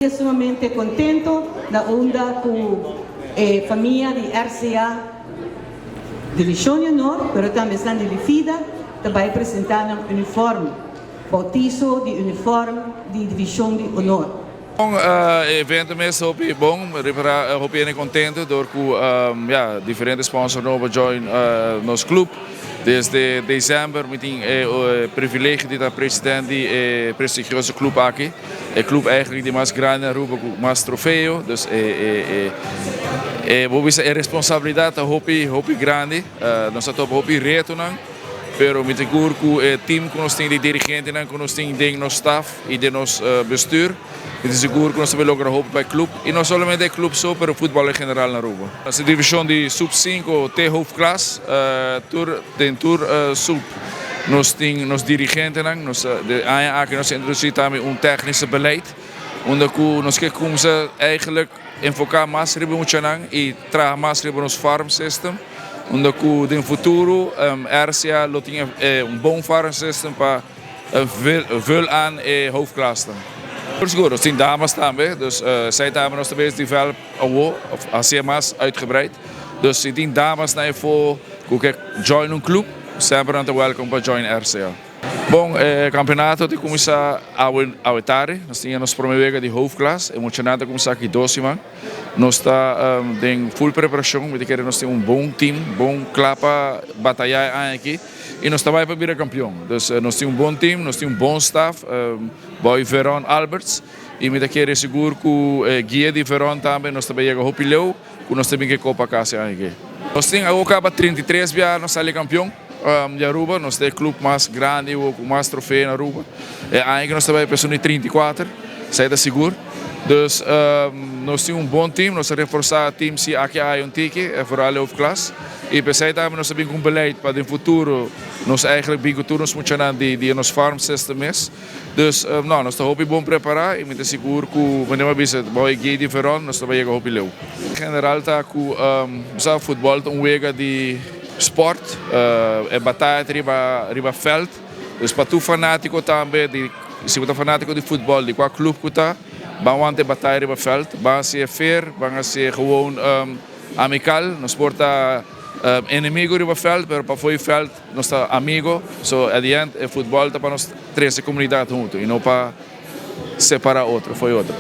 Sumamente contento na unda cu e famia di RCA Division di Honor, pero tambe esnan di Lifida, ta bay presenta nan uniforme, bautizo di uniform di Division di Honor. Bon, e evento mes hopi bon, ripara hopi hende contento door cu ya diferente sponsor nobo join nos club. Desde december mi tin e privilegio di ta president di e prestigioso club aki. E club eigenlijk di mas grandi na Aruba cu mas trofeo, dus e e e bo bisa e responsabilidad ta hopi hopi grandi. Nos a topa hopi retonan, pero mi ta sigur cu e team cu nos tin di dirigentenan cu nos tin den nos staf y den nos bestuur, Mi ta sigur ku nos ta bay logra hopi pa e club y no solamente e club so pero futbol en general na Aruba. Nos division di sub sinku te hoofdklas tur den tur sub nos tin nos dirigentenan. Nos de aña aki nos a introduci tambe un technische beleid unda ku nos ke kumsa eigenlijk enfoca mas riba e muchanan y traha mas riba nos farm system unda ku den futuro RCA lo tin un bon farm system pa Vul aan e hoofdklassen. Por sigur, nos tin damas tambe, dus esei tambe nos ta bezig develop awo, of hacié mas uitgebreid. Dus si tin damas na e fo cu ke join un club, semper nan ta welcome pa join RCA. Bon, e campeonato ta cuminsa awe awe tardi, nos tin nos prome wega di hoofdklas, e muchanan ta cuminsa aki dos siman. Nos ta den full preparacion, mi ta kere nos tin un bon team, bon cla pa bataya e aña aki. Y nos ta bay pa bira campeon. Dus nos tin un bon team, nos tin un bon staff, boy Veron Alberts, y mi ta kere sigur cu e guia di Veron tambe nos ta bay yega hopi leu cu nos ta bin ke copa casi aña aki. Nos tin awo caba 33 biaha nos sali campeon di Aruba, nos ta e club mas grandi awo cu mas trofeo na Aruba. E aña aki nos ta bay pa esun di 34, esey ta sigur. Dus nos tin un bon team, nos a reforsa e team si aki hay un tiki, vooral e hoofdklas. Y p'esey tambe nos ta bin cu un beleid pa den futuro nos eigenlijk bin cu tur nos muchanan di nos farm system mes. Dus no, nos ta hopi bon prepara y mi ta sigur cu manera mi a bisa bao e guia di Veron nos ta bay yega hopi leu. General ta cu bo sa futbol ta un wega di sport, e bataya ta riba veld, dus pa tur fanatico tambe di si bo ta fanatico di futbol di cua club cu ta ban wanta e bataya riba veld, ban haci'e fair, ban haci'e gewoon. Amical, nos por ta enemigo riba veld, pero pafó e veld nos ta amigo. So at the end e futbol ta pa nos trece comunidad hunto y no pa separa otro fo'i otro.